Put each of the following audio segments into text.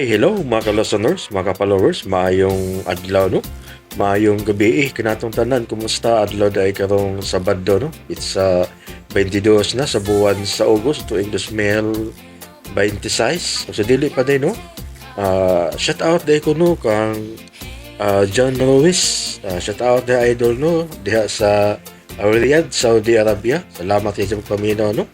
Hi, hello mga ka-listeners, mga ka-followers, maayong adlaw, no? Maayong gabi eh, kanatong tanan, kumusta adlaw dahil karong Sabado, no? It's 22 na sa buwan sa August, tuig 2026. So dili pa din, no? Shout out dahil ko, no, kang John Ruiz. Shout out dahil idol, no, diha sa Riyadh, Saudi Arabia. Salamat kayo sa pagpaminaw, no?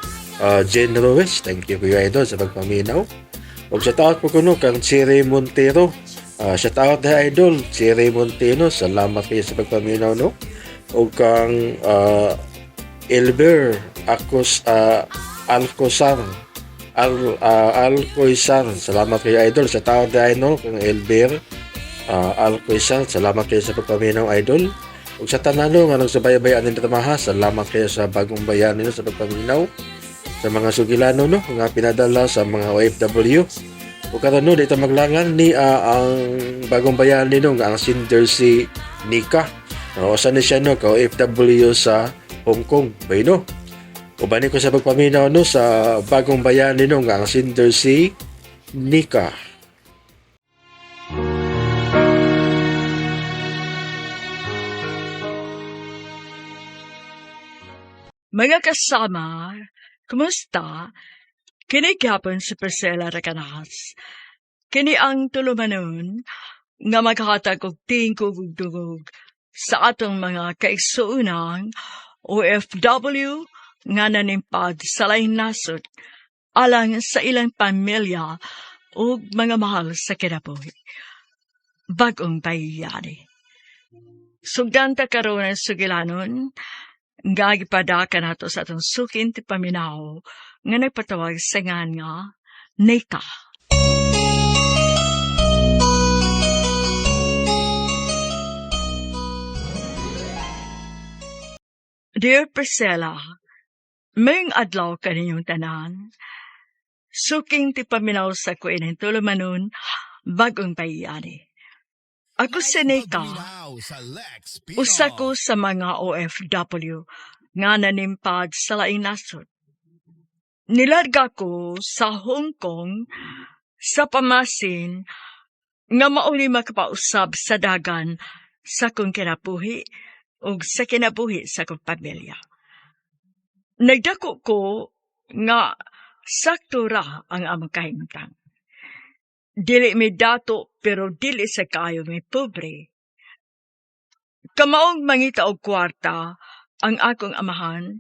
Jen Ruiz, thank you kuya idol sa pagpaminaw. Ug shout out po kuno kang Cherry Montero. Shout out na idol Cherry Montero. Salamat kayo sa pagpaminaw, no. Ug kang Elber Acos Alcosar Alcoizar. Salamat kayo idol. Shout out na idol kang Elber Alcoizar. Salamat kayo sa pagpaminaw, idol. Ug sa tanan, no, nga nagsubaybay aning dramaha, salamat kayo sa bagong bayan nino sa pagpaminaw sa mga sugilano, no, nga pinadala sa mga OFW. Ug karon, no, dito maglangan ni ang bagong bayan nino nga ang sinder si Nika. Usa ni siya, no, ka OFW sa Hong Kong. Bayno. Uban ko sa pagpaminaw, no, sa bagong bayan nino nga ang sinder si Nika. Mga kasama, kumusta? Kini gyapon si Priscilla Recanas. Kini ang tulumanon nga maghatag og tingkog ug dungog sa atong mga kaigsuonan OFW nga nanimpad sa laing nasod alang sa ilang pamilya ug mga mahal sa kinabuhi. Bagong bayani. Sugdan ta karon ang sugilanon nga gipadaka nato sa atong sukin ti paminaw nga nagpatawag sa ngan nga Nika. Dear Priscilla, mayong adlaw kaninyong tanan. Suking ti paminaw sa kuining tulumanon, bagong bayani. Ako si Nika, usa ko sa mga OFW nga nanimpad sa laing nasod. Nilarga ko sa Hong Kong sa pamasin nga mauni makapausab sa dagan sa kong kinabuhi ug sa kinabuhi sa kong pamilya. Nagdako ko nga sakto ra ang among kahimtang. Dili mi dato pero dili sa kayo mi pobre. Kamaong mangita og kwarta ang akong amahan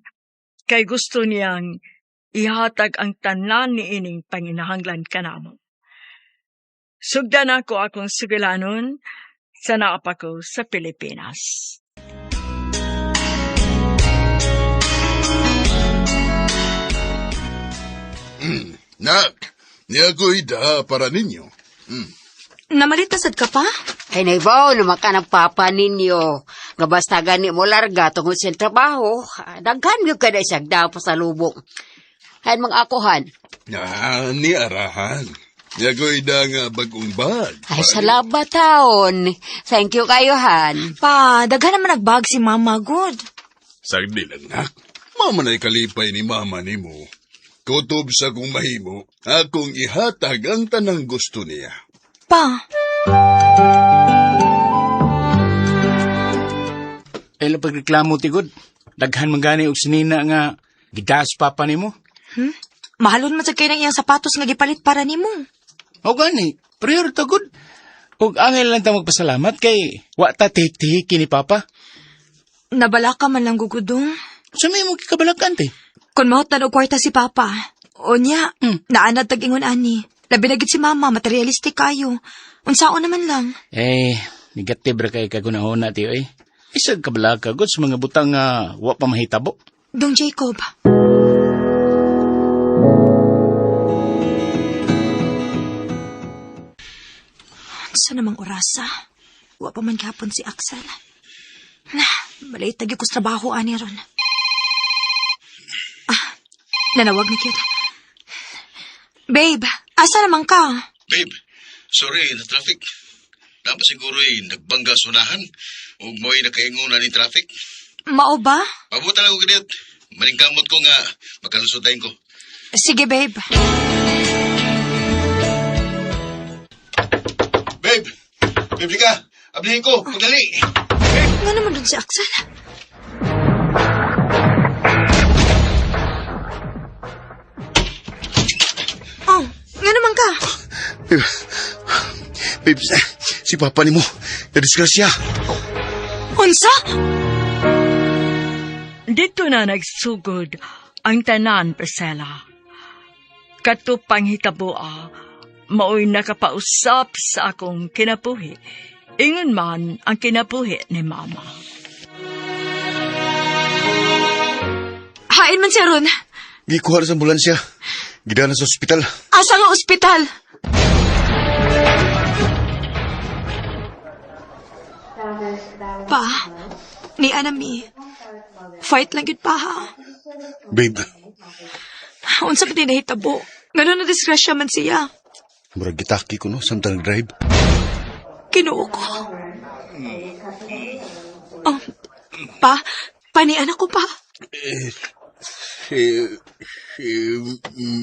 kay gusto niyang ihatag ang tanan niining panginahanglan kanamo. Sugdan ako akong sugilanon sa naa pa ko sa Pilipinas. Nak, niya ko'y daha para ninyo. Namalit na sad ka pa? Ay, naibaw naman ka ng papa ninyo. Nga basta gani mo larga tungod sa trabaho. Daghan gyud ka na siyang daw sa lubong. Hay mga akuhan. Ah, ni arahan. Niya ko'y da nga bagong bag. Ay, salamat taon. Thank you kayo, Han. Pa, daghan naman nagbag si mama, good. Sagdi lang, nak. Mama na'y kalipay ni mama ni mo. Kutob sa kong mahimo, akong ihatag ang tanang gusto niya. Pa, Ay lang pagreklamo tigod. Daghan man gani og sinina nga gidas papa nimo. Mahalon man sad kay ng iyang sapatos nga gipalit para nimo. O gani, prior to good. Ug angay lang ta magpasalamat kay wa ta tihik ni papa. Nabala ka man lang gugudong. Sa may mo kikabalakan te. Kung mahutdan og kwarta si papa, unya, naanad tag ingon ani. Labi na gid si mama, materialistic kayo. Unsaon naman lang. Eh, negative ra kay kagunahon na tiyo eh. Isag kabalaka gud sa mga butang nga wa pa mahitabo. Dong Jacob. Sa namang orasa? Wa pa man gihapon si Axel. Na, balay tagi ko sa trabaho ani ron. Ah, nanawag na cute. Babe, asa naman ka? Babe, sorry, na traffic. Dapat siguro eh, nagbangga sunahan. Ug mo'y nakaingon na ni traffic. Mao ba? Pabutan lang ko ganit. Maningkamot ko nga, makalusot ko. Sige, babe. Bibli ka, ablihin ko, pagdali. Nga naman dun si Axel. Oh, nga naman ka. Babe, babe, si Papa ni mo, nadisgrasya. Unsa? Dito na nagsugod ang tanan, Priscilla. Katupang hitaboa, maoy nakapausap sa akong kinabuhi. Ingon man ang kinabuhi ni Mama. Hain man siya ron. Gikuha na sa ambulansya. Gidana sa ospital. Asa nga ospital? Pa, ni Anami. Fight lang yun pa ha. Babe, Unsa ba din nahitabo? Ngano na disgrasya man siya. murag gitaki ko no, samtang nag-drive. Kinuo ko. Oh, pa, panian ako pa. Si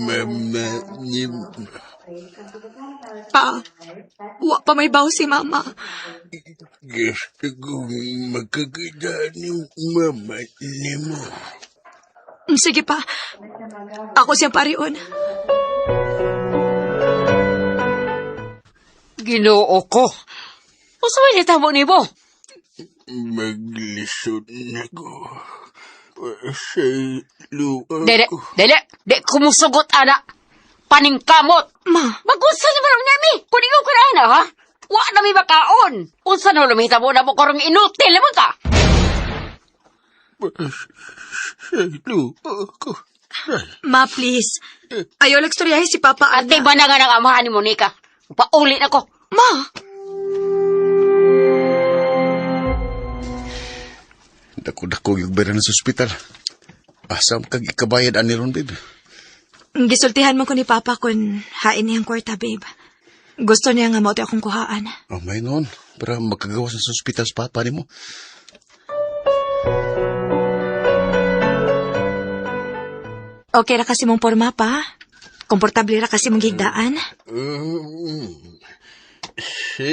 mama ni Pa, wa pa may baw si mama. Gusto kong makakita ni mama ni mo. Sige pa, ako siyang parion. Ginoo ko. Unsa may nitabo nimo? Maglisod na ko. Sa luwa Dili, ko. dili, di kumusugot ana. Paningkamot. Ma, Magunsa naman ang nami. Kung ikaw ka na, ana, ha? Wa na mi makaon. Unsa na lang mahitabo na mo karong inutil naman ka. Sa luwa ko. ma please. Ayaw lang storyahe si Papa. Ate ba na nga ng amahan ni Monica? Pauli na ko. Ma, Dako-dako yung na sa ospital. Asam kag ikabayad ani ron, babe. Gisultihan mo ko ni Papa kung hain niyang kwarta, babe. Gusto niya nga mao akong kuhaan. Oh, may noon. Para makagawas na sa ospital sa papa ni mo. Okay ra kasi mong porma pa. Komportable ra kasi mong higdaan. Si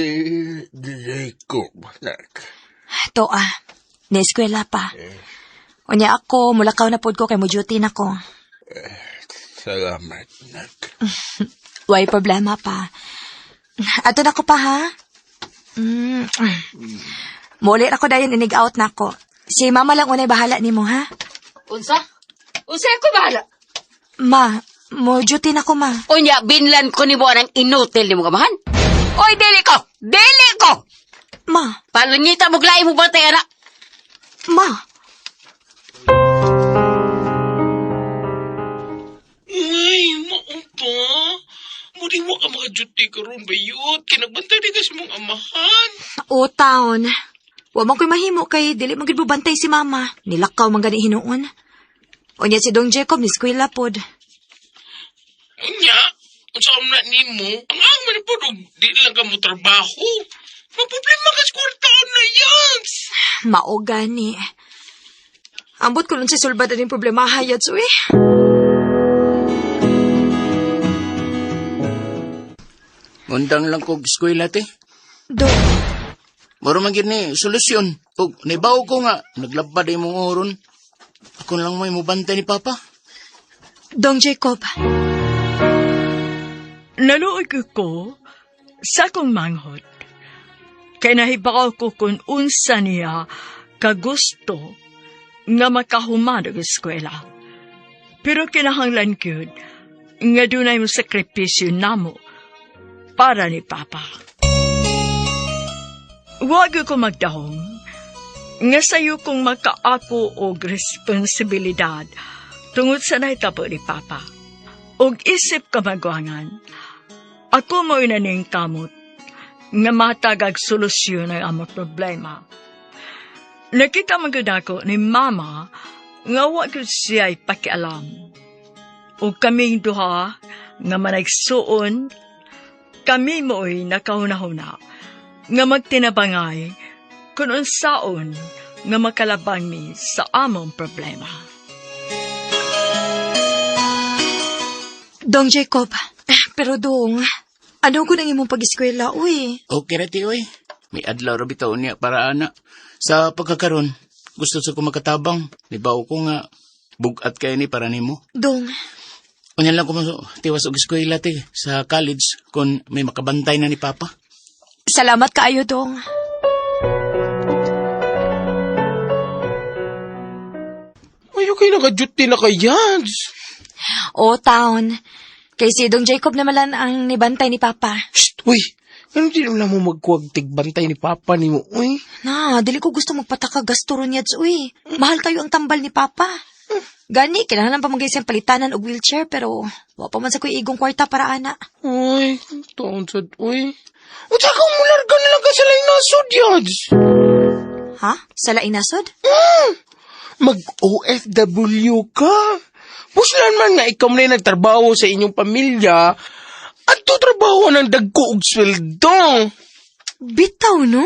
Jacob, nak. To ah, na eskwela pa. Unya ako, mulakaw na pod ko kay mo duty na ko. Salamat, nak. Way problema pa. Ato na ko pa ha. Mm. Muli ra ko dayon inig out na ko. Si mama lang unay bahala nimo ha. Unsa? Unsa ko bahala? Ma, mo duty na ko ma. Unya, binlan ko ni mo ang inutil ni mo kamahan. Oy, dili ko! Dili ko! Ma, Palangita mo glay mo bantay, anak. ma. Ay, maong pa. Muli wa ka makaduty karon bayot. Kinagbantay di kasi mong amahan. O taon. Wa man ko'y mahimo kay dili man gid bantay si mama. Nilakaw man gani hinuon. Unya si Dong Jacob ni eskwela pod. Unya, unsa na nimo? Ang ang man po og di lang ka mo trabaho. Maproblema ka sa kwartaon na yan. Mao gani. Ambot ko nun si sulbad aning problema hayat so eh. Undang lang kog eskwela te. Dong, Muro man gyud ni solusyon. Ug nibaw ko nga naglabad imong oron. Ako na lang may mubantay ni Papa. Dong Jacob. Naluoy ko sa akong manghod. Kay nahibaw ko kung unsa niya kagusto nga makahuman og eskwela. Pero kinahanglan gyud nga dunay mo sakripisyo namo para ni Papa. Wag ko magdahom nga sayo kong makaako og responsibilidad tungod sa nahitabo ni Papa. Og isip kamagwangan, ako mo inaning kamot nga matagag solusyon ang among problema. Nakita man gud ako ni Mama nga wa gyud siya'y pakialam. Og kaming duha nga managsuon, kami mo'y nakahuna-huna nga magtinabangay kung unsaon nga makalabang mi sa among problema. Dong Jacob. Pero Dong, ano ko nang imong pag-eskwela, uy? Okay ra ti oy. May adlaw ra bitaw niya para ana. Sa pagkakaron, gusto sa ko makatabang. Nibaw ko nga bugat kay ni para nimo. Dong, Unya lang ko mo tiwas og eskwela te sa college kung may makabantay na ni Papa. Salamat kaayo, Dong. Ayaw kayo naka-duty na kay Jans. O, town. Kay si Dong Jacob naman ang nibantay ni Papa. Shh, uy. Ano di lang mo magkuwag tigbantay ni Papa ni mo, uy? Na, dili ko gusto magpataka gasto ron yads, uy. Mahal kayo ang tambal ni Papa. Gani, kinahanglan pa man siyang palitanan og wheelchair pero wa pa man sa ko'y igong kwarta para ana. Uy, taon sad, uy. Unsa ka mularga na lang ka sa laing nasod, Yads? Ha? Sa laing nasod? Mag-OFW ka. Puslan man nga ikaw na nagtrabaho sa inyong pamilya at to trabaho ng dagko og sweldo. Bitaw, no?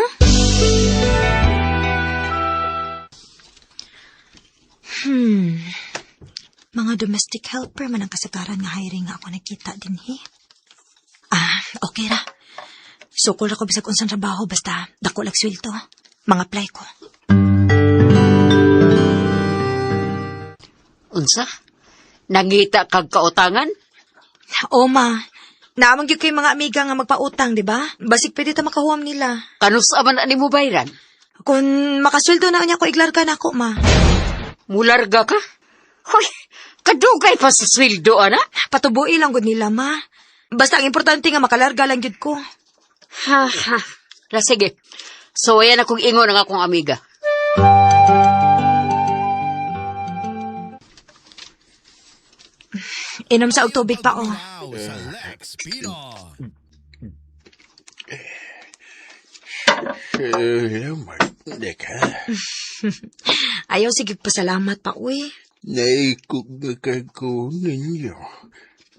Mga domestic helper man ang kasagaran nga hiring nga ako nakita din, he. Ah, okay ra. Sukol ako bisag unsang trabaho basta dako lag sweldo. Mga apply ko. Unsa? Nangita kag kautangan? O ma, naamang gyud kay mga amiga nga magpautang, di ba? Basig pwede ta makahuam nila. Kanus man ani mo bayran? Kung makasweldo na unya ko iglarga na ako, ma. Mularga ka? Hoy, kadugay pa sa sweldo, ana? Patuboi lang gud nila, ma. Basta ang importante nga makalarga lang gyud ko. Ha, ha. La, sige. So, ayan akong ingon ang akong amiga. Inom sa og tubig pa, oh. Salamat, neka. Ayaw, sige, pasalamat pa, uy. Naikog na ko ninyo.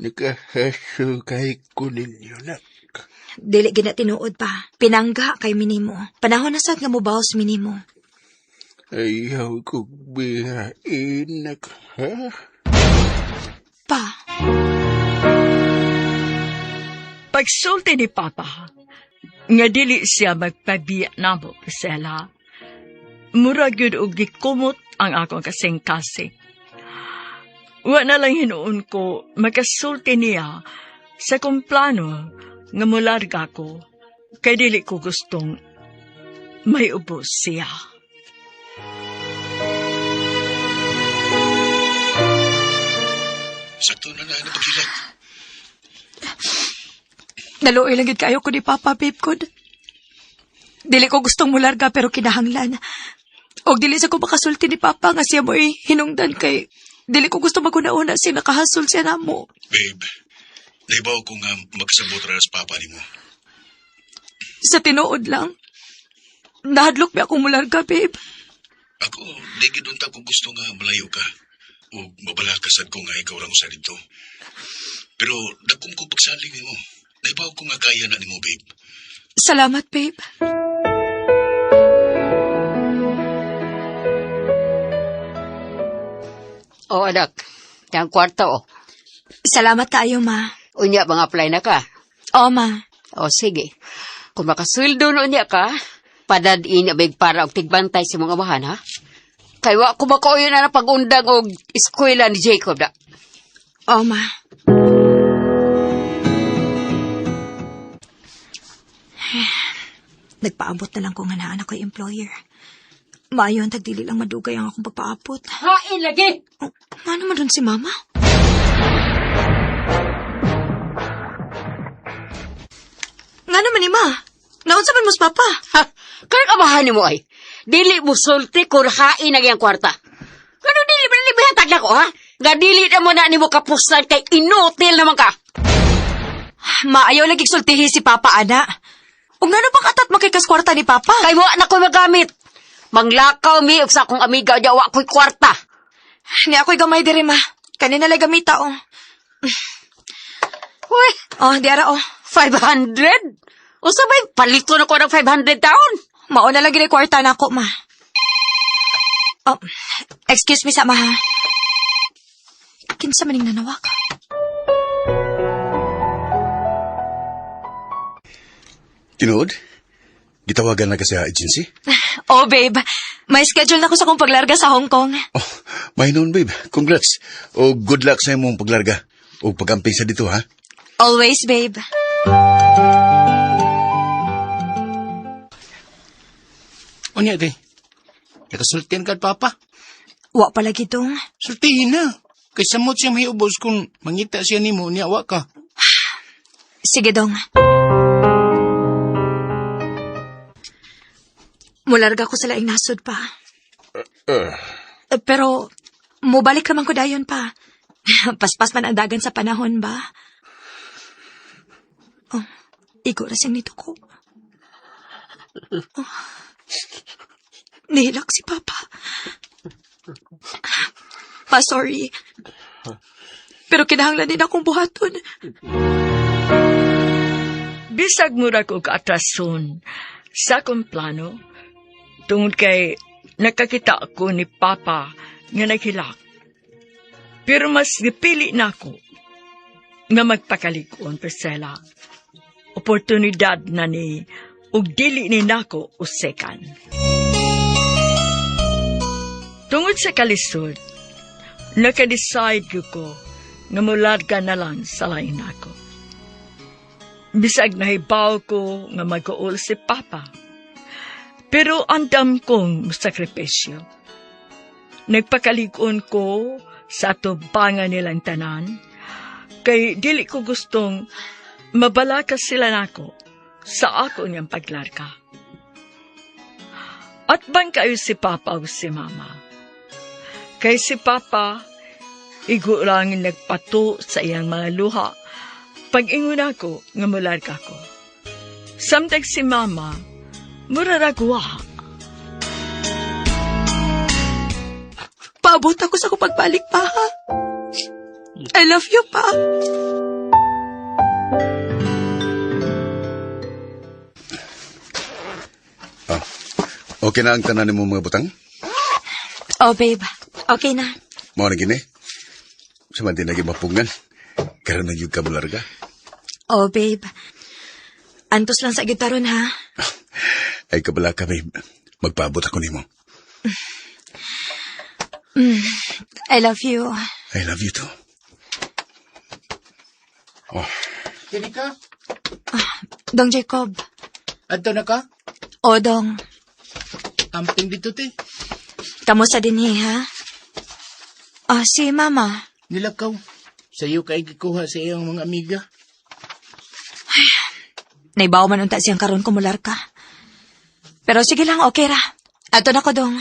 Nakahasukay ko ninyo, nak. Dili gina tinuod pa. Pinangga kay minimo. Panahon na sad nga mobaos minimo. Ayaw kong birain, nak, ha? Pa, Pagsulti ni Papa, nga dili siya magpabiya namo, Priscilla. Mura gyud og gikumot ang akong kasing-kasing. Wa na lang hinuon ko makasulti niya sa kong plano nga mularga ko kay dili ko gustong may ubos siya. Sakto na na ano paghilat. Naluoy lang gid kayo ko ni Papa, babe ko. Dili ko gustong mularga pero kinahanglan. Og dili sa ko makasulti ni Papa nga siya mo'y hinungdan kay dili ko gusto maguna-una siya nakahasol siya namo. Babe, naibaw ko nga magsabot ra sa papa nimo. Sa tinuod lang. Nahadlok ba akong mularga, babe? Ako, di gid unta ko gusto nga malayo ka. O mabalakasad ko nga ikaw lang usa dito. Pero dagkom ko pagsalig nimo. Naibaw ko nga kaya na nimo, babe. Salamat, babe. O, anak. Yang kwarta, o. Salamat kaayo, ma. Unya, mga apply na ka. O, ma. O, sige. Kung makasweldo na unya ka, padad-in abig para og tigbantay sa mga amahan, ha? Kay wa ko makauyon na pag-undang og eskwela ni Jacob, da. O, ma. Nagpaabot na lang ko nga naan ako'y employer. Maayo ang tagdili lang madugay ang akong pagpaabot. Hain lagi! Oh, ano man dun si Mama? Nga naman ni Ma. Naunsa man mo sa Papa? Ha? Kanang amahan nimo ay. Dili mo sulti kung hain ang iyang kwarta. Ano dili ba nili bihatag na ko, ha? Nga dili na mo na nimo kapusan kay inutil naman ka. Maayaw lagi sultihi si Papa, ana. O nga pa katat makikas kwarta ni Papa? Kay wa na ko'y magamit. Manglakaw mi og sa akong amiga unya wa ko'y kwarta. Ni ako'y gamay diri, Ma. Kanina lang gamita, oh. Uy, Oh, di ara, oh. 500? Usa ba'y palito na ko ng 500 taon? Mauna lang gini kwarta na ako, ma. Oh, excuse me sa ma, ha? Kinsa maning nanawag? Tinuod? Gitawagan na ka sa agency? Oh, babe. May schedule na ko sa akong paglarga sa Hong Kong. Oh, may noon, babe. Congrats. O good luck sa imong paglarga. O pagamping sa dito, ha? Always, babe. Unya, te. Nakasultian ka, Papa. Wa pala gidong. Sultihin na. Kay samot siya mahiubos kung mangita siya nimo niya wa ka. Sige, dong. Mularga ko sa laing nasod pa. Pero, mubalik naman ko dayon pa. Paspas man ang dagan sa panahon ba? Oh, igo ra siyang nito ko. Oh, nihilak si Papa. Pa, sorry. Pero kinahanglan din akong buhaton. Bisag mura ko kaatrason sa akong plano, tungod kay nakakita ako ni Papa nga naghilak. Pero mas gipili na ako nga magpakalig-on, Priscilla. Oportunidad na ni ug dili ni nako usekan. Tungod sa kalisod, nakadecide gyud ko nga mularga na lang sa lain nako. Bisag nahibaw ko nga mag-uol si Papa. Pero andam kong sakripisyo. Nagpakalig-on ko sa atubangan nilang tanan, kay dili ko gustong mabalaka sila nako sa ako niyang paglarga. At bang kayo si Papa o si Mama? Kay si Papa, igo lang nagpato sa iyang mga luha pag-ingon ako nga mularga ko. Samtang si Mama, muraragwa. Paabot ako sa akong pagbalik pa, ha? I love you, pa. Oh. Okay na ang tanan nimo mga butang? Oh, babe. Okay na. Mao na gini. Sa man din naging mapungan. Karon na gyud ka mularga. Oh, babe. Antos lang sa gitaron, ha? Ay kabala ka, babe. Magpaabot ako nimo. I love you. I love you too. Oh, Dili ka? Dong Jacob. Adto na ka? O, Dong. Amping dito, te. Kamusta din, eh, ha? Ah, si Mama. Nilakaw. Sa iyo kay gikuha sa iyang mga amiga. Naibaw man unta siyang karon kumular ka. Pero sige lang, okay ra. Ato na ko, Dong.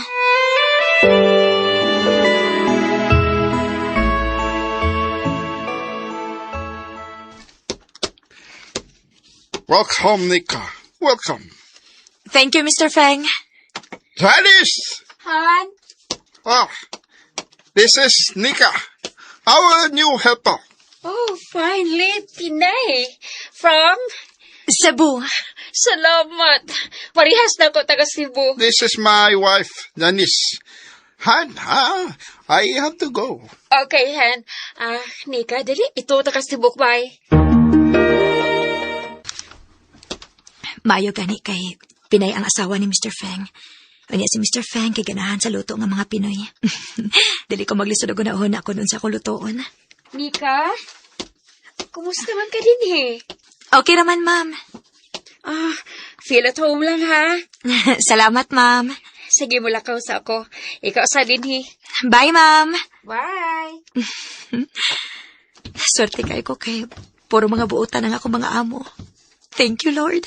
Welcome, Nika. Welcome. Thank you, Mr. Feng. Janice! Han? Ah, this is Nika, our new helper. Oh, finally, Pinay. From? Cebu. Salamat. Parehas na ko taga Cebu. This is my wife, Janice. Han, ah, I have to go. Okay, Han. Ah, Nika, dali. Ito taga Cebu, bye. Maayo gani kay Pinay ang asawa ni Mr. Feng. Unya si Mr. Feng kay ganahan sa luto nga mga Pinoy. Dili ko maglisod og unahon ako nun sa akong lutoon. Nika, kumusta man ka din eh? Okay raman, ma'am. Ah, feel at home lang ha. Salamat, ma'am. Sige, mulakaw sa ako. Ikaw sa dinhi. Bye, ma'am. Bye. Swerte kayo ko kay puro mga buotan ang akong mga amo. Thank you, Lord.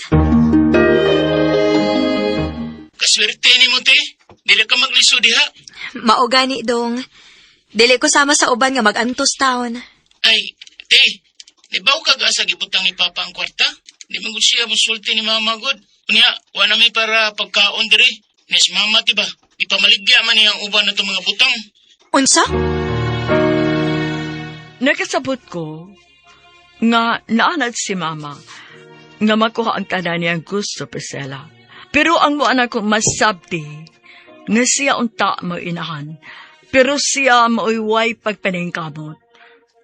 Kaswerte ni mo, te. Dili ka maglisod diha. Mao gani dong. Dili ko sama sa uban nga mag-antos taon. Ay, te. Di ba ka gasa gibutang ni Papa ang kwarta? Di man gud siya musulti ni Mama gud. Unya, wa na mi para pagkaon diri. Nes Mama ti ba? Ipamaligya man niya ang uban na mga butang. Unsa? Nakasabot ko nga naanad si Mama nga makuha ang tanan niyang gusto, Priscilla. Pero ang mo anak ko masabti nga siya unta mo inahan. Pero siya mauyaway pagpaningkamot.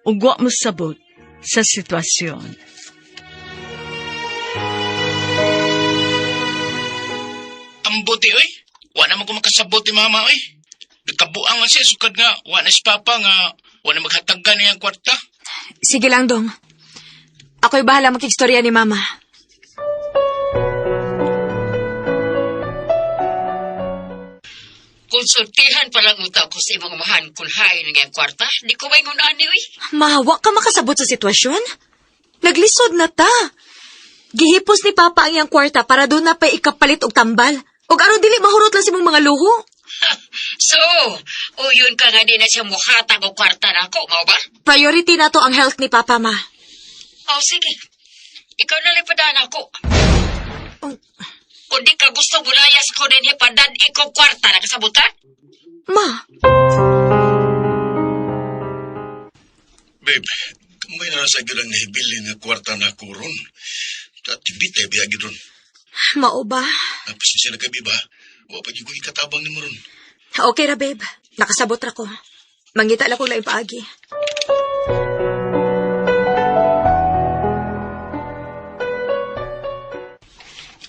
Ug wa mo sabot sa sitwasyon. Ambo ti oy. Wa na man ko makasabot ni mama oy. Nagkabuang man siya sukad nga wa na si papa nga wa na maghataggan niyang kwarta. Sige lang, Dong. Ako'y bahala makikstorya ni Mama. Konsultihan pa lang uta ko sa imong amahan kung hain nga ang kwarta. Di ko maingon ani, uy. Mahawa ka makasabot sa sitwasyon? Naglisod na ta. Gihipos ni Papa ang iyang kwarta para doon na pa ikapalit og tambal. Og aron dili mahurot lang sa imong mga luho. So, uyon ka nga di na siya muhatag og kwarta na ako, mao ba? Priority na to ang health ni Papa, Ma. Oh, sige. Ikaw na lang padaan ako. Oh. Kung di ka gusto mulayas ko din ipadad ikaw kwarta na kasabutan. Ma, Babe, may nasa gyud ang nahibili nga kwarta na ko ron. At bitay biya gyud ron. mao ba? Pasensya na kay ba? Wa pa gyud ko ikatabang nimo ron. Okay ra, babe. Nakasabot ra ko. Mangita lang ko laing paagi.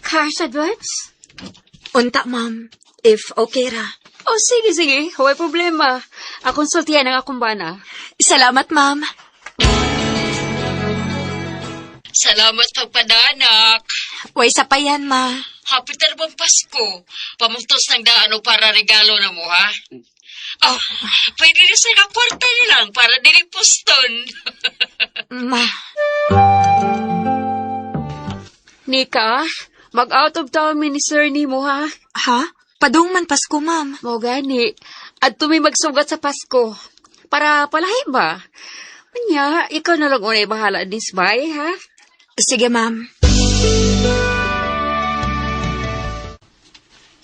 Cars advance? Unta, ma'am. If okay ra. Oh, sige, sige. Huwag problema. Akong sultihan ang akong bana. Salamat, ma'am. Salamat pagpadanak. Way sa pa yan, ma. Happy na Pasko. Pamuktos ng daan o para regalo na mo, ha? Oh, pwede na sa kwarta nilang para dili poston. Ma, Nika, mag-out of town mi ni sir ni mo, ha? ha? Padung man Pasko, ma'am. Mo gani. At tumi magsugat sa Pasko. Para palahi ba? Unya, ikaw na lang unay bahala this bay, ha? Sige, ma'am.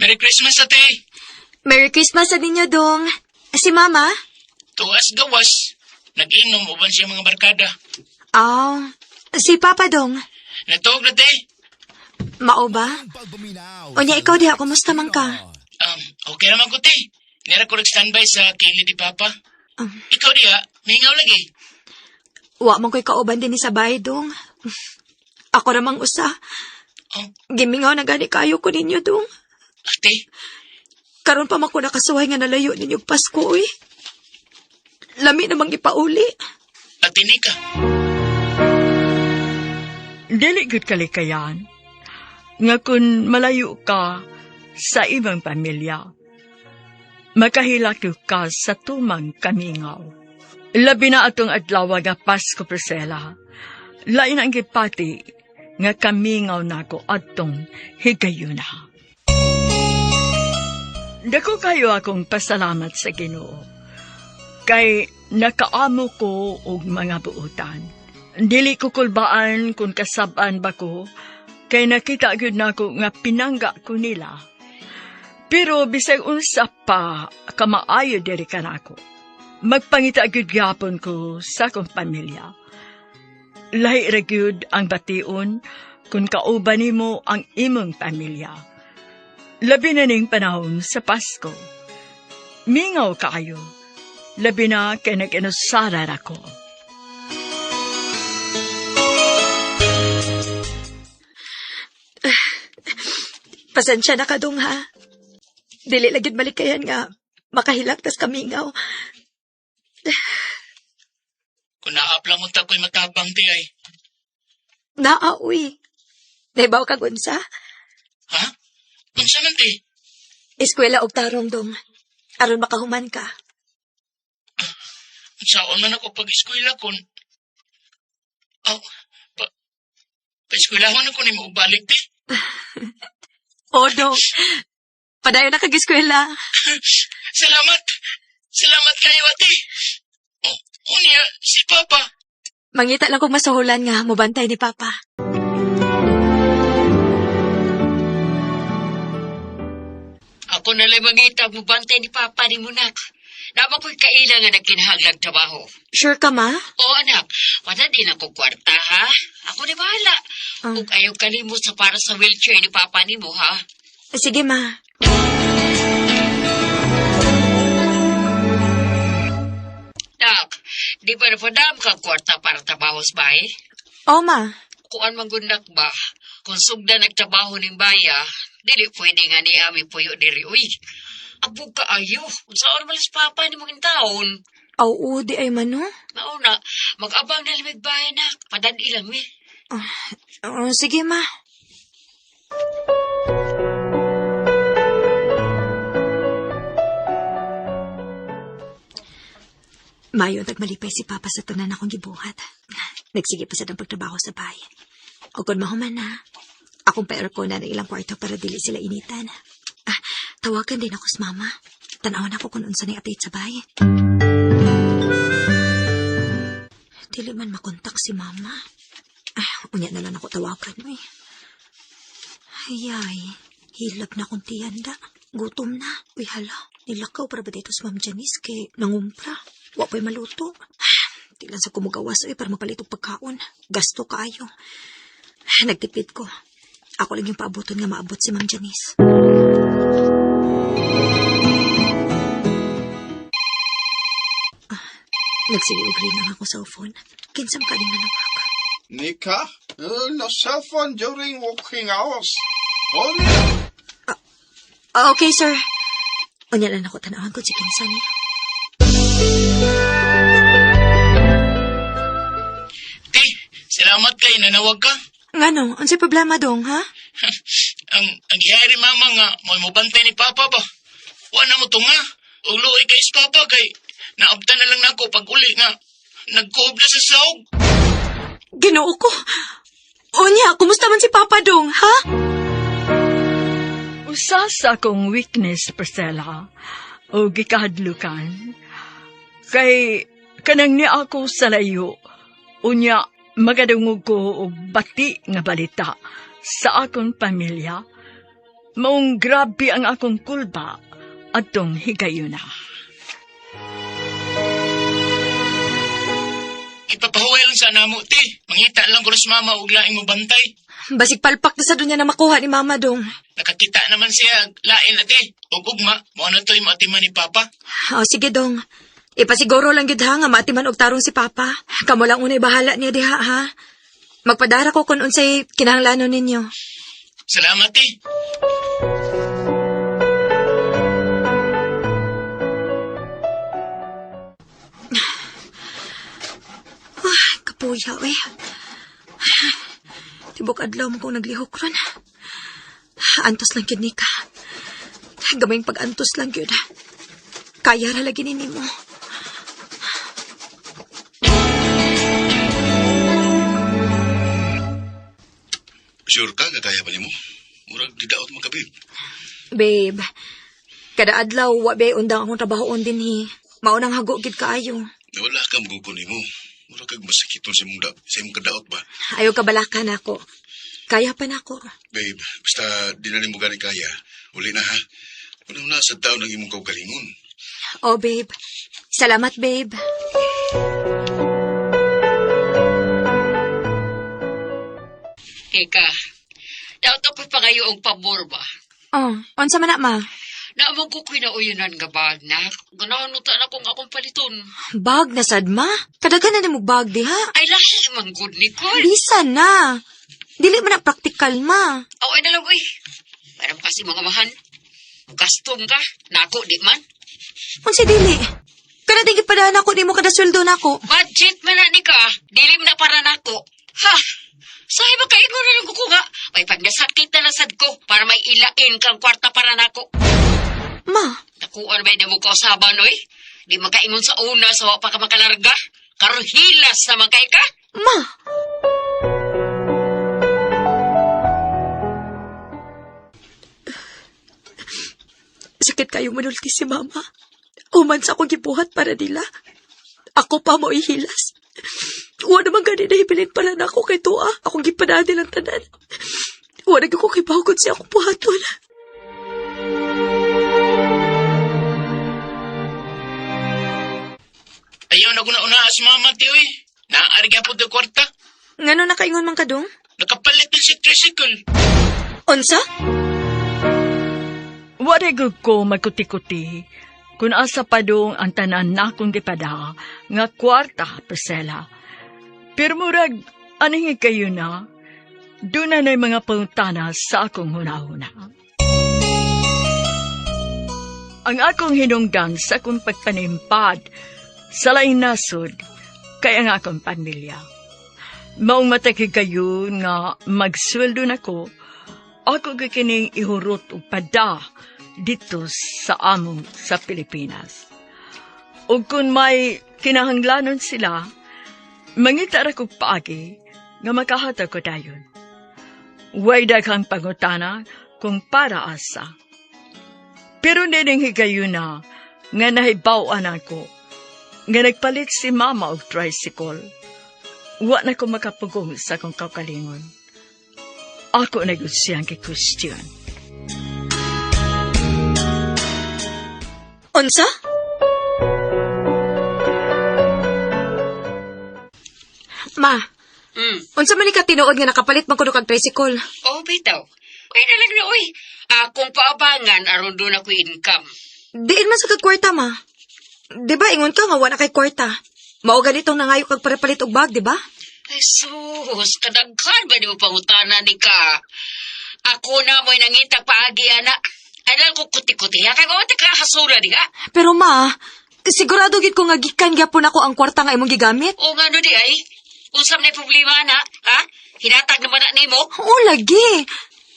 Merry Christmas ate. Merry Christmas sa ninyo, Dong. Si Mama? Tuas gawas. Nag-inom uban siya mga barkada. Ah, si Papa, Dong. Natuog na te. Mao ba? Unya, ikaw diha, kumusta man ka? Okay naman ko te. Nira ko nag-standby sa kilid ni papa. Ikaw diha, mingaw lagi. Wa man ko'y kauban din ni sa bahay, Dong. Ako ramang usa. Oh. Gimingaw na gani kayo ko ninyo, Dong. Ate, Karon pa man ko nakasuhay nga nalayo ninyo og Pasko, uy. Lami namang ipauli. ate Nika. Dili gud kalikayan nga kun malayo ka sa imong pamilya. Makahilak ka sa tumang kamingaw. Labi na atong adlaw nga Pasko, Priscilla. Lain ang gipati nga kamingaw nako atong higayuna. Dako kayo akong pasalamat sa Ginoo. Kay nakaamo ko og mga buutan. Dili ko kulbaan kung kasab-an ba ko, kay nakita gyud nako nga pinangga ko nila. Pero bisag unsa pa kamaayo diri kanako. Magpangita gyud gyapon ko sa akong pamilya. Lahi ra gyud ang bation kung kauban nimo ang imong pamilya. Labi na ning panahon sa Pasko. Mingaw kaayo. Labi na kay nag-inusara ra ko. Pasensya na ka, Dong, ha? Dili lagi malikayan nga makahilak tas kamingaw. Kung naaplang unta ko'y matabang ti ay. Naa, uy. Naibaw ka, Gunsa? Ha? Unsa man ti? Eskwela og tarong, Dong. Aron makahuman ka. Unsaon man ako pag-eskwela kon. Oh, pa, pa-eskwelahon ako nimo og balik ti. O, Dong. Padayon na kag-eskwela. Salamat. Salamat kayo ate. Oh, unya si Papa. Mangita lang kong masuhulan nga, mubantay ni Papa. Ako na lang mangita mo bantay ni Papa ni Munak. Nama ko'y kaila nga nagkinahanglang trabaho. Sure ka, ma? Oo, anak. Wala din ako kwarta, ha? Ako ni bahala. Ah. Ug ayaw kalimot sa para sa wheelchair ni Papa ni mo, ha? Sige, ma. Nak, di ba napadam ka kwarta para trabaho sa bahay? O, ma. kuan manggundak ba? Kung sugda nagtrabaho ning baya, dili pwede nga ni ami puyo diri uy. Abo ka ayo. Unsaon man si papa ni mong taon? Aw, di ay man, no? Mauna, mag-abang na limig bahay na. Padad ilang mi. Oh, sige, ma. Mayo, nagmalipay si Papa sa tanan akong gibuhat. Nagsige pa sa ang pagtrabaho sa bahay. O kung mahuman na, akong pa-aircon na ng ilang kwarto para dili sila initan. Ah, tawagan din ako sa mama. Tanawon ako kung unsa na update sa bahay. Dili man makontak si mama. Ah, unya na lang ako tawagan, uy. Ay, ay. Hilap na akong tiyanda. Gutom na. Uy, hala. Nilakaw para ba dito si Ma'am Janice kay nangumpra. Wa pa'y maluto. Ah, di lang sa kumugawas, uy, para mapalit og pagkaon. Gasto kaayo. Ah, nagtipid ko. Ako lang yung paabuton nga maabot si Ma'am Janice. Ah, nagsige og ring ang akong cellphone. Kinsam ka din nanawag. Nika, no cell phone during working hours. Only Ah, okay, sir. Unya lang ako tanawan ko si Kinsan niya. Te, salamat kay nanawag ka. Ngano, unsay problema dong, ha? Ang gihari mama nga mo mobantay ni papa ba. Wa na mo tunga. Ug luoy kay sa papa kay naabtan na lang nako pag uli nga nagkuob na sa sahog. Ginoo ko. Unya, kumusta man si Papa dong, ha? Usa sa akong weakness, Priscilla, o gikahadlukan, kay kanang ni ako sa layo, unya magadungog ko og bati nga balita sa akong pamilya, maong grabe ang akong kulba atong higayuna. Ipapahuway lang sa namo, te. Mangita lang ko sa mama og laing mobantay. Basig palpak na sa dunya na makuha ni Mama dong. Nakakita naman siya lain na, te. Ug ugma, mao na to'y maatiman ni papa. O, sige dong. Ipasiguro lang gyud ha nga maatiman og tarong si Papa. Kamo lang unay bahala niya diha ha. Magpadara ko kung unsay kinahanglanon ninyo. Salamat, te. Ay, kapuya, eh. Tibok adlaw mo kong naglihok ron. Antos lang gyud ni ka. Gamayng pag-antos lang gyud. Kaya ra lagi ni nimo. Sure ka nga kaya pa nimo? Murag di daot mo ka, babe. Babe, kada adlaw wa bay undang akong trabahoon dinhi. Maunang hago gid kaayo. Nawala ka magugo nimo. Murag kag masakiton sa imong da, sa imong kadaot ba? Ayaw kabalakan ako. Kaya pa nako. Babe, basta di na nimo gani kaya. Uli na ha. Una-una sa taon ng imong kaugalingon. Oh, babe. Salamat, babe. Teka, daot ako pa kayo og pabor ba? Oh, unsa man na, ma? Naamang ko kinauyonan nga bag na. Ganahan ta na kung akong paliton. Bag na sad, ma? Kadaghan na nimo bag diha. Ay lahi man gud Nicole. Bisa na. Dili man na praktikal, ma. Aw ay nalang uy. Parang kasi mga amahan. Gastom ka. Nako di man. Unsa dili? Kana din gipadaan ako nimo kada sweldo nako. Budget man na ni ka. Dili man na para nako. Ha? Sahi ba kayo na lang ko nga? May pagdasakit na lasad ko para may ilain kang kwarta para nako. Ma, Nakuan ba mo kausaban, oy? Di makaingon sa una sa wa pa ka makalarga. Karon hilas naman kay ka. ma. Sakit kayo manulti si mama. Uman sa akong gibuhat para nila. Ako pa mo ihilas. Wa naman gani na hibilin para na ako kay tuwa. Akong gipadaan nilang tanan. Wa na gyud ko kay bawgon siya akong buhaton. Ayaw na ko na una si mama, te, uy. Naari ka po kwarta. Ngano nakaingon man ka dong? Nakapalit na si tricycle. Unsa? Wala gud ko magkuti-kuti kung asa pa dong ang tanan nakong gipada nga kwarta, Priscilla. Pero murag, aning kayo na? Doon na mga pangutana sa akong hunahuna. Ang akong hinungdan sa akong pagpanimpad sa laing nasod kay ang akong pamilya. Maong matag higayon nga magsweldo nako, ako gikining ihurot og pada dito sa amo sa Pilipinas. Ug kung may kinahanglanon sila, mangita ra kog paagi nga makahatag ko dayon. Way daghang pangutana kung para asa. Pero nining higayuna nga nahibaw-an ako nga nagpalit si mama og tricycle. Wa na ko makapugong sa akong kaugalingon. Ako na gyud siyang gi-question. Unsa? Ma, unsa man ni ka tinuod nga nakapalit man kuno kag tricycle? Oh, bitaw. Uy, na lang na, uy. Akong paabangan aron doon ako income. Diin man sa kag kwarta, ma. Di ba ingon ka nga wala kay kwarta? Mao ganitong nangayo kag parapalit og bag, di ba? Ay, sus, kadaghan ba di mo pangutana ni ka? Ako na mo'y nangitag paagi, ana. Ay, lang ko kuti-kuti, ha? Kaya mawati ka hasura di, ha? Pero ma, sigurado gid ko nga gikan gyapon ako ang kwarta nga imong gigamit. O nga no di, ay. Unsam na problema, ana, ha? Hinatag naman na nimo. Oo, lagi.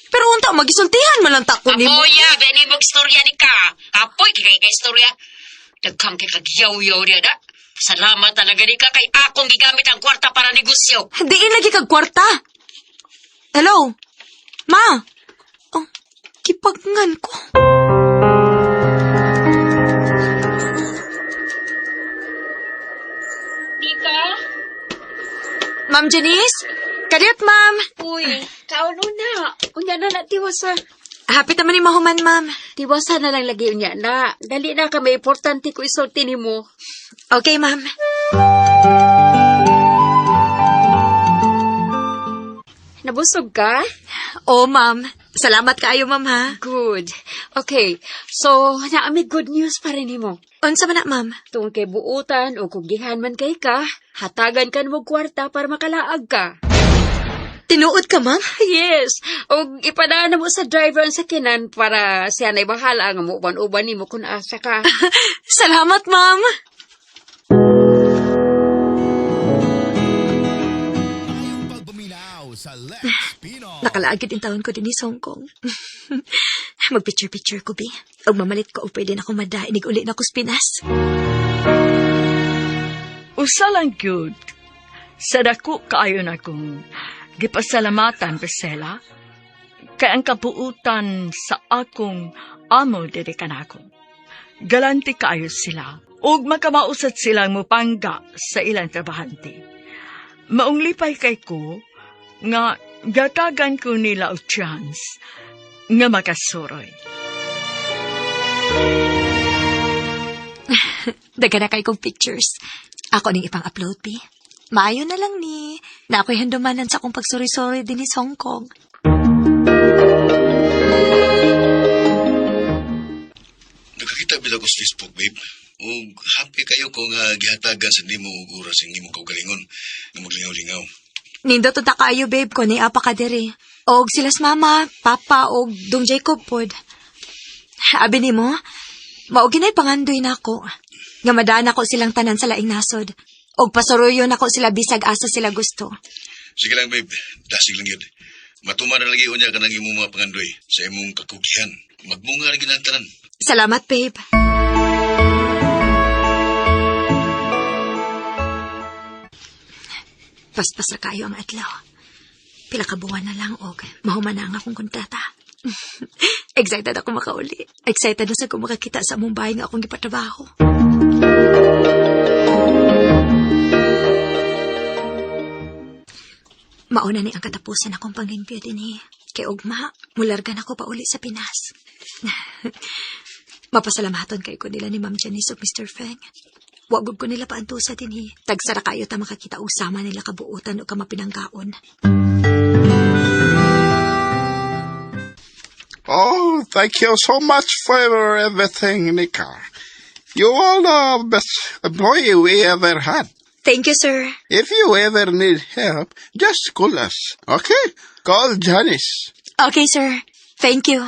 Pero unta magisultihan man lang ta ko nimo. Apoya, ba ni mo istorya ni ka? Apoy, kay kay istorya. Daghang kay kagyaw-yaw niya na. Salamat talaga ni ka kay akong gigamit ang kwarta para negosyo. Diin lagi kag kwarta. Hello? Ma? Oh, gipagngan ko. Nika? Ma'am Janice? Kadiyot, ma'am. Uy, kauno na. Unya na na, tiwasa. Happy naman ni mahuman, ma'am. Tiwasa na lang lagi unya na. Dali na kami, importante ko isulti nimo. Okay, ma'am. Nabusog ka? Oh, ma'am. Salamat kaayo, ma'am, ha? Good. Okay, so naami good news pa rin nimo. Unsa man na, ma'am? Tungkol kay buutan o kugihan man kay ka, hatagan ka mo kwarta para makalaag ka. Tinuod ka, ma'am? Yes. O ipadaan na mo sa driver ang sakinan para siya na'y bahala nga mo uban-uban nimo kung asa ka. Salamat, ma'am. Nakalaagid in taon ko din sa Hong Kong. Mag-picture-picture ko, bi. Og mamalit ko, og pwede na akong mada. Inig uli na ko sa Pinas. Usa lang gyud sa dako kaayo na kong gipasalamatan, Priscilla, kay ang kabuutan sa akong amo diri kanako. Galante kaayo sila ug makamausad silang mupangga sa ilang trabahante. Maong lipay kay ko nga gatagan ko nila og chance nga makasuroy. Daga na kay kong pictures. Ako ning ipang-upload, bi. Maayo na lang ni. Na ako'y handumanan sa akong pagsuroy-suroy din sa Hong Kong. Nakakita bitaw ko sa Facebook, babe. Ug happy kayo ko nga gihatagan sa nimo og oras ang imong kaugalingon nga maglingaw-lingaw. Nindot ta kaayo, babe, ko ni apa ka diri. Og sila sa mama, papa, og dong Jacob pod. Abi nimo, mao ginay pangandoy nako. Nga madaan ako silang tanan sa laing nasod. Og pasuruyon ako sila bisag asa sila gusto. Sige lang, babe. Dasig lang yun. Matuman na lagi unya kanang imong mga pangandoy sa imong kakugihan. Magbunga rin ang tanan. Salamat, babe. Paspas ra kayo ang adlaw. Pila ka buwan na lang og mahuman na ang akong kontrata. Excited ako makauli. Excited na sa ko makakita sa among bahay nga akong gipatrabaho. Mauna ni ang katapusan akong panglimpyo dinhi. Kay ugma, mularga na ko pauli sa Pinas. Mapasalamaton kay ko nila ni Ma'am Janice ug Mr. Feng. Wa gud ko nila paantusa dinhi. Tagsara kayo ta makakita og sama nila kabuotan o kamapinanggaon. Oh, thank you so much for everything, Nika. You are the best employee we ever had. Thank you, sir. If you ever need help, just call us, okay? Call Janice. Okay, sir. Thank you.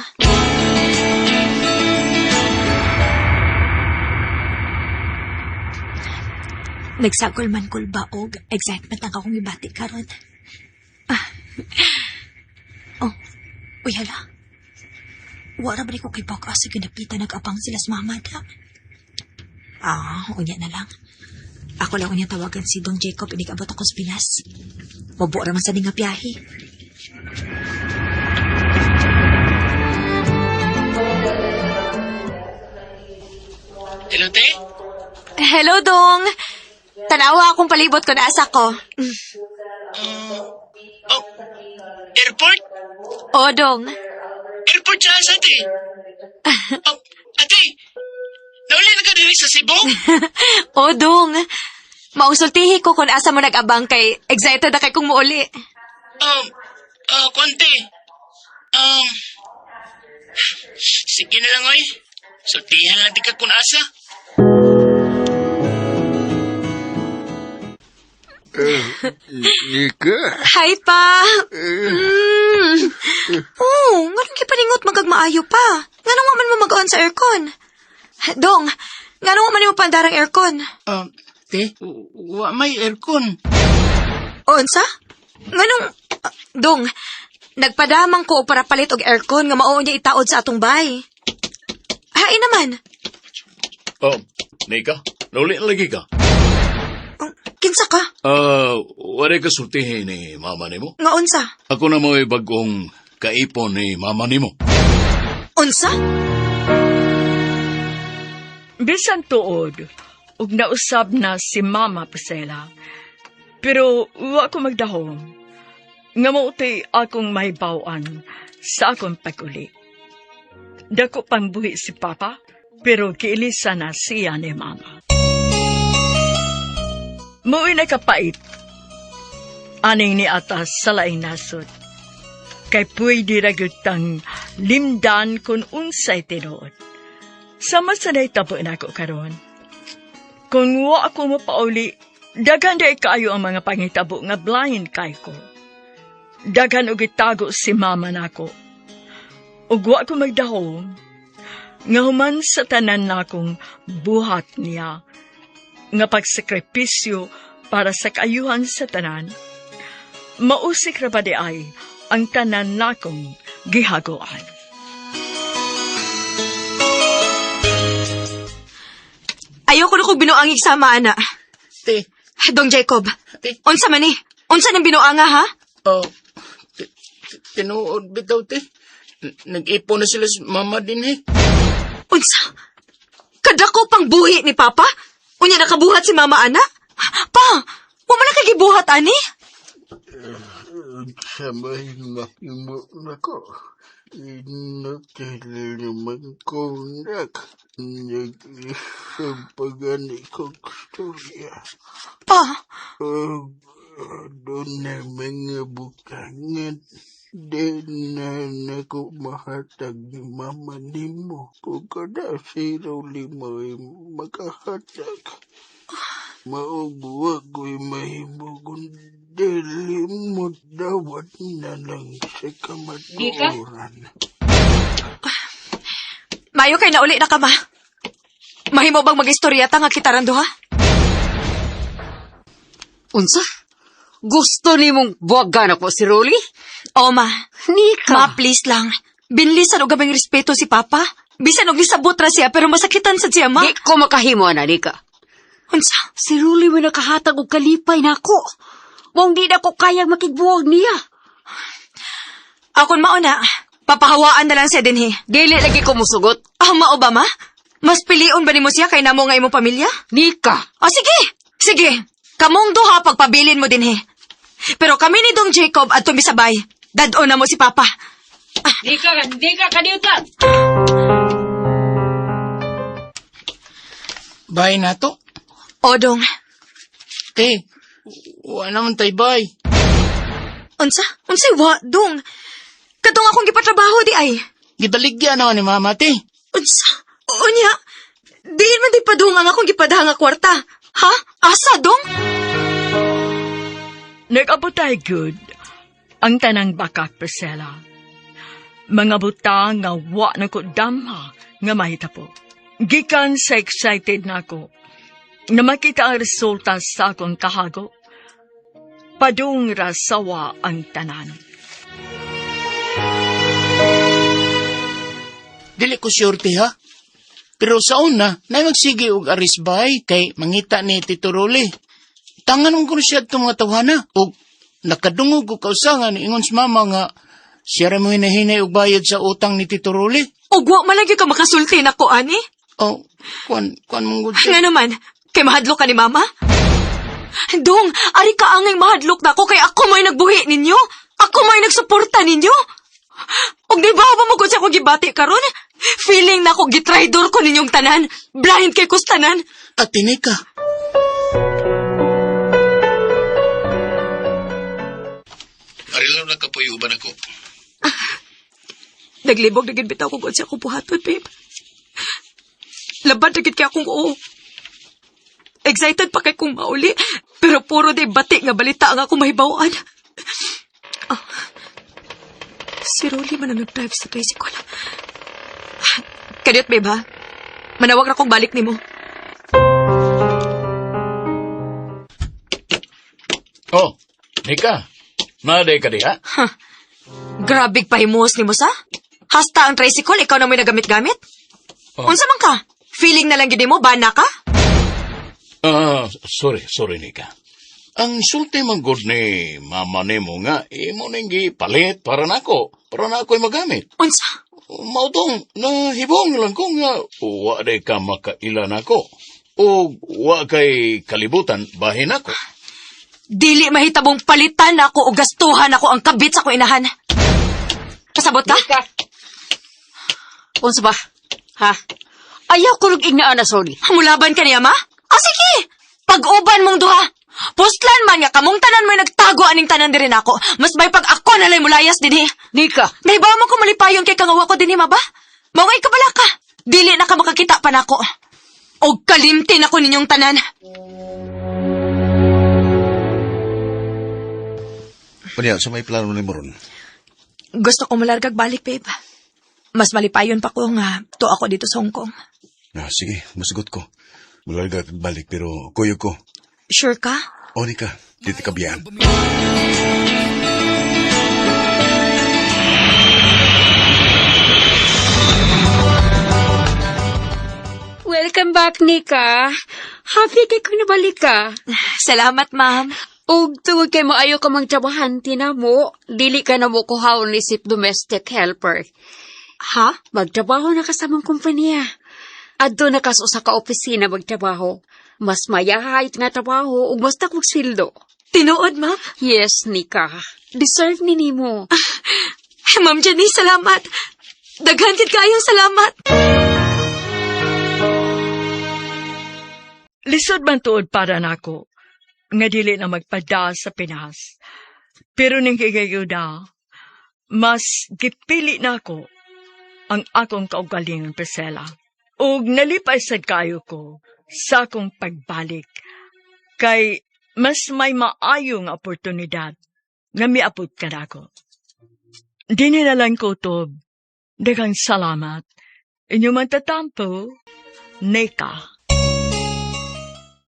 Nagsagol man kulba og excitement ang akong ibati karon. Ah. Oh, uy hala. Wala ba ni ko kay baka sa ginapitan nag-abang sila sa mama da? Ah, unya na lang. Ako lang unya tawagan si Dong Jacob inig-abot ako sa Pinas. Mabuo raman sa nga biyahe. Hello, te? Hello, Dong. Tanawa akong palibot ko na asa ko. Oh, airport? O, Dong. Airport sa asa, te? Oh, ate, nauli na ka diri sa Cebu? O, Dong. Mausultihi ko kung asa mo nag-abang kay excited na kay kong muuli. Konti. Sige na lang, oy. Sultihan lang tika kung asa. Nika. Hi, pa. Mm. Oh, nganong gipaningot magagmaayo pa? Nganong wa man mo mag-on sa aircon? Dong, nganong wa man mo pandarang aircon? Te, wa may aircon. Unsa? Nganong ah, Dong, nagpadamang ko para palit og aircon nga mao niya itaod sa atong bay. Hain naman. Oh, Nika, nauli na lagi ka. Oh, kinsa ka? Ah, wala ka sultihin ni mama nimo. Nga unsa? Ako na mo'y bagong kaipon ni mama nimo. Unsa? Bisan tuod, ug nausab na si Mama Priscilla. Pero wa ko magdahom. Nga mao tay akong mahibaw-an sa akong pag-uli. Dako pang buhi si Papa, pero kiilisa na siya ni Mama. Mo'y nakapait. Aning ni atas sa laing nasod. Kay pwede ra gyud tang limdan kung unsay tinuod. Sama sa nahitabo nako karon. Kung wa ako mapauli, daghan day kaayo ang mga pangitabo nga blind kay ko. Daghan og itago si mama nako. Ug wa ko magdahom nga human sa tanan nakong buhat niya nga pagsakripisyo para sa kaayuhan sa tanan. Mausik ra ba di ay ang tanan nakong gihagoan. Ayoko na kong binuangig sama, ana. Te, Dong Jacob, te, unsa man ni? Unsa nang binuanga, ha? oh, tinuod bitaw, te. Nag-ipon na sila sa mama din, eh. Unsa? Kadako pang buhi ni Papa? Unya nakabuhat si Mama, ana? Pa, wa man na kay gibuhat, ani? Sabay mahimo na ko. Inutili naman ko nak. Nag-isang pagani ko storya. Pa, Doon na mga bukangan. Di na nako mahatag ni mama nimo. Kung kada 05 ay makahatag. Maugwa ko'y mahimo kung dili mo dawat na lang sa kamatuoran. mayo kay nauli na ka, ma. Mahimo bang mag-istorya ta nga kitaran duha? Unsa? Gusto nimong buwagan ako si Rolly? O, ma. Nika. Ma, please lang. Binlisan og gabing respeto si Papa. Bisan og lisabot ra siya, pero masakitan sad siya, ma. Di ko makahimo na, Nika. Unsa? Si Rolly mo nakahatag og kalipay nako. Mong di na ko kayang makigbuwag niya. Akon mauna, papahawaan na lang siya dinhi. Dili lagi ko musugot. Ah, mao ba, ma? Mas pilion ba nimo siya kay namo nga imong pamilya? Nika. O sige, sige. Kamong duha pagpabilin mo dinhi. Pero kami ni Dong Jacob at tumisabay. Dad-on na mo si Papa. Nika, Nika, kaniuta. Bye na to. O, Dong. Te, wa naman tay bye. Unsa? Unsay wa, Dong? Katong akong gipatrabaho di ay. Gibaligya na ni mama, te. Unsa? Unya? Diin man di pa dong ang akong gipadahang nga kwarta. Ha? Asa, Dong? Nag-abot tayo good. Ang tanang bakak, Priscilla. Mga butang nga wa na ko damha nga mahitabo. Gikan sa excited nako na makita ang resulta sa akong kahago. Padung ra sawa ang tanan. Dili ko sure ti ha. Pero sa una, na magsige og arisbay kay mangita ni Tito Roli. Tangan ko siya itong mga tawhana. Og nakadungog ko kausangan ingon sa mama nga siya ra mo hinahinay og bayad sa utang ni Tito Roli. Ug wa man lang gyud ka makasulti nako ani. Oh, kuan kuan mong gud siya. Nga naman, kay mahadlok ka ni mama? Dong, ari ka angay mahadlok nako kay ako may nagbuhi ninyo. Ako may nagsuporta ninyo. Ug di ba ba mo gud sa akong gibati karon? Feeling nako gitraidor ko ninyong tanan. Blind kay kus tanan. Ate Nika. Arilaw na kapoy uban ako. Naglibog na gid bitaw ko gud sa akong buhaton, babe. Labad na gid kay akong oo. Excited pa kay kong mauli, pero puro di bati nga balita ang akong mahibaw-an. Ah, si Rolly man ang nag-drive sa tricycle. Kadiyot, babe, ha? Manawag ra kong balik nimo. Oh, Nika. Naday ka diha? Grabe pahimuos nimo sa? Hasta ang tricycle, ikaw na mo'y nagamit-gamit? Oh. Unsa man ka? Feeling na lang gid mo, bana ka? Ah, sorry, sorry, Nika. Ang sulti man gud ni mama nimo nga, imo ning gipalit para nako, para na ako'y magamit. Unsa? Mao tong nahibong lang ko nga wa day ka makaila nako. O wa kay kalibutan bahin ako. Dili mahitabong palitan ako o gastuhan ako ang kabit sa akong inahan. Kasabot ka? Nika. Unsa ba? Ha? Ayaw ko nung ignaan na, sorry. Mulaban ka niya, ma? Ah, sige! Pag-uban mong duha! Puslan man nga kamong tanan mo'y nagtago aning tanan diri nako. Mas may pag ako nalay mulayas dinhi. Nika. Nahibaw mo ko malipayon kay kangawa ko dinhi, ma ba? Maway ka bala ka. Dili na ka makakita pa nako. Og kalimtin ako ninyong tanan. Unya, sa may plano ni Moron. Gusto ko malargag balik, babe. Mas malipayon pa ko nga to ako dito sa Hong Kong. Ah, sige, musugot ko. Mularga kag balik pero kuyog ko. Sure ka? O Nika, dito ka biyaan. Welcome back, Nika. Happy kay kung nabalik ka. Salamat, ma'am. Ug tungod kay maayo ka mang trabahante na mo, dili ka na mo kuhaon isip domestic helper. Ha? Magtrabaho na ka sa mong kumpanya. Adto na ka sa usa ka opisina magtrabaho. Mas mayahay nga trabaho ug mas dakong sweldo. Tinuod, ma'am? Yes, Nika. Deserve ni nimo. Ma'am Janice, salamat. Daghan gid kayong salamat. Lisod man tuod para nako nga dili na magpada sa Pinas. Pero ning gigayuda, mas gipili nako ang akong kaugalingon, Priscilla. Ug nalipay sad kayo ko sa akong pagbalik kay mas may maayo nga oportunidad nga miabot kanako. Dini na lang ko to. Daghang salamat. Inyo man tatampo, Neka.